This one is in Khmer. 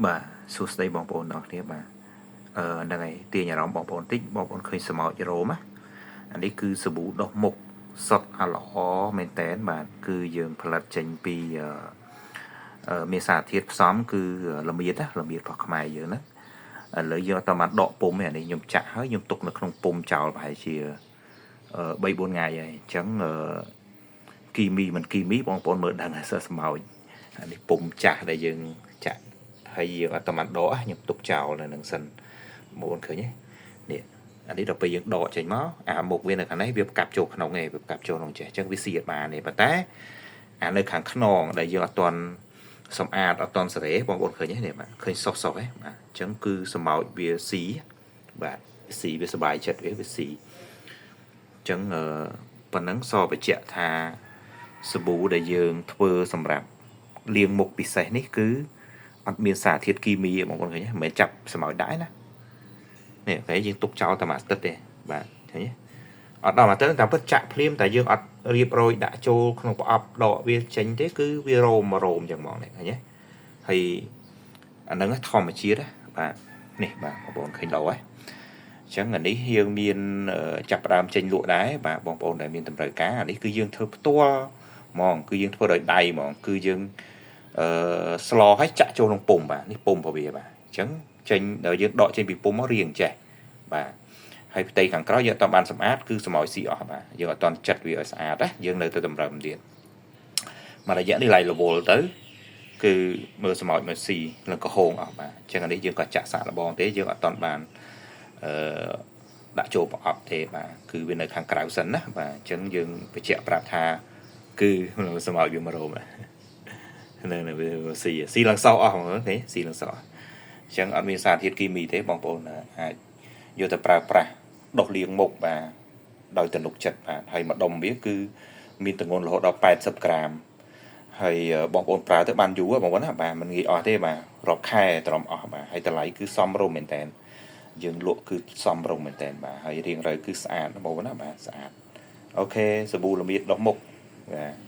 បាទសួស្តីបងប្អូនទាំងអស់គ្នាបាទហ្នឹងហើយទាញអារម្មណ៍បងប្អូនតិចបងប្អូនឃើញស្មោចរោមណាអានេះគឺសាប៊ូដុសមុខសុទ្ធអាល្អមែនតែនបាទគឺយើងផលិតចេញពីមានសារធាតុផ្សំគឺល្មៀតណាល្មៀតរបស់ខ្មែរយើងណាឥឡូវយើងអត់បានដកពុំទេអានេះខ្ញុំចាក់ហើយខ្ញុំទុកនៅក្នុងពុំចោលប្រហែលជា3 4ថ្ងៃហើយអញ្ចឹងគីមីមិនគីមីបងប្អូនមើលដឹងហើយសើស្មោចអានេះពុំចាស់ដែលយើងចាក់ហើយយើងអត់បានដកខ្ញុំទុកចោលនៅនឹងសិនបងប្អូនឃើញទេនេះអានេះដល់ពេលយើងដកចេញមកអាមុខវានៅខាងនេះវាផ្កាប់ចូលក្នុងឯងវាផ្កាប់ចូលក្នុងចេះអញ្ចឹងវាស៊ីអត់បានទេប៉ុន្តែអានៅខាងខ្នងដែលយើងអត់ទាន់សម្អាតអត់ទាន់សេរីបងប្អូនឃើញទេនេះបាទឃើញសុសសុសហ៎បាទអញ្ចឹងគឺសម្ោចវាស៊ីបាទស៊ីវាសុបាយចិត្តវាវាស៊ីអញ្ចឹងប៉ុណ្ណឹងសបញ្ជាក់ថាសាប៊ូដែលយើងធ្វើសម្រាប់លាងមុខពិសេសនេះគឺអត់មានសារធាតុគីមីទេបងប្អូនឃើញទេមិនមែនចាប់សម្ោចដាក់ណានេះតែយើងទុកចោលតែមួយអាទិត្យទេបាទឃើញទេអត់ដល់មួយអាទិត្យតាមពិតចាក់ភ្លាមតែយើងអត់រៀបរយដាក់ចូលក្នុងប្រអប់ដកវាចេញទេគឺវារោមរោមចឹងហ្មងនេះឃើញទេហើយអាហ្នឹងធម្មជាតិណាបាទនេះបាទបងប្អូនឃើញល្អហ៎អញ្ចឹងអានេះយើងមានចាប់ផ្ដើមចេញលក់ដែរបាទបងប្អូនដែលមានតម្រូវការអានេះគឺយើងធ្វើផ្ទាល់ហ្មងគឺយើងធ្វើដោយដៃហ្មងគឺយើងអឺស្លឲ្យចាក់ចូលក្នុងពុំបាទនេះពុំរបស់វាបាទអញ្ចឹងចេញដល់យើងដកចេញពីពុំមករៀងចេះបាទហើយផ្ទៃខាងក្រោយយើងអត់បានសម្អាតគឺសម្ោយស៊ីអស់បាទយើងអត់ទាន់ចិត្តវាឲ្យស្អាតណាយើងនៅតែតម្រឹមទៀតមួយរយៈនេះឡៃរវល់ទៅគឺមើលសម្ោចមកស៊ីនឹងក្រហងអស់បាទអញ្ចឹងអានេះយើងក៏ចាក់សាកល្បងទេយើងអត់ទាន់បានអឺដាក់ចូលប្រអប់ទេបាទគឺវានៅខាងក្រៅសិនណាបាទអញ្ចឹងយើងបញ្ជាក់ប្រាប់ថាគឺសម្ោចវាមករោមនៅនៅវាស៊ីស៊ីឡើងសោអស់ហ្មងទេស៊ីឡើងសោអញ្ចឹងអត់មានសារធាតុគីមីទេបងប្អូនអាចយកទៅប្រើប្រាស់ដុសលាងមុខបាទដោយទំនុកចិត្តបាទហើយមួយដុំវាគឺមានទម្ងន់រហូតដល់80ក្រាមហើយបងប្អូនប្រើទៅបានយូរបងប្អូនណាបាទមិនងាយអស់ទេបាទរាប់ខែត្រឹមអស់បាទហើយតម្លៃគឺសមរម្យមែនតើយើងលក់គឺសមរម្យមែនតើបាទហើយរៀងរៅគឺស្អាតបងប្អូនណាបាទស្អាត OK សាប៊ូល្មៀតដុសមុខបាទ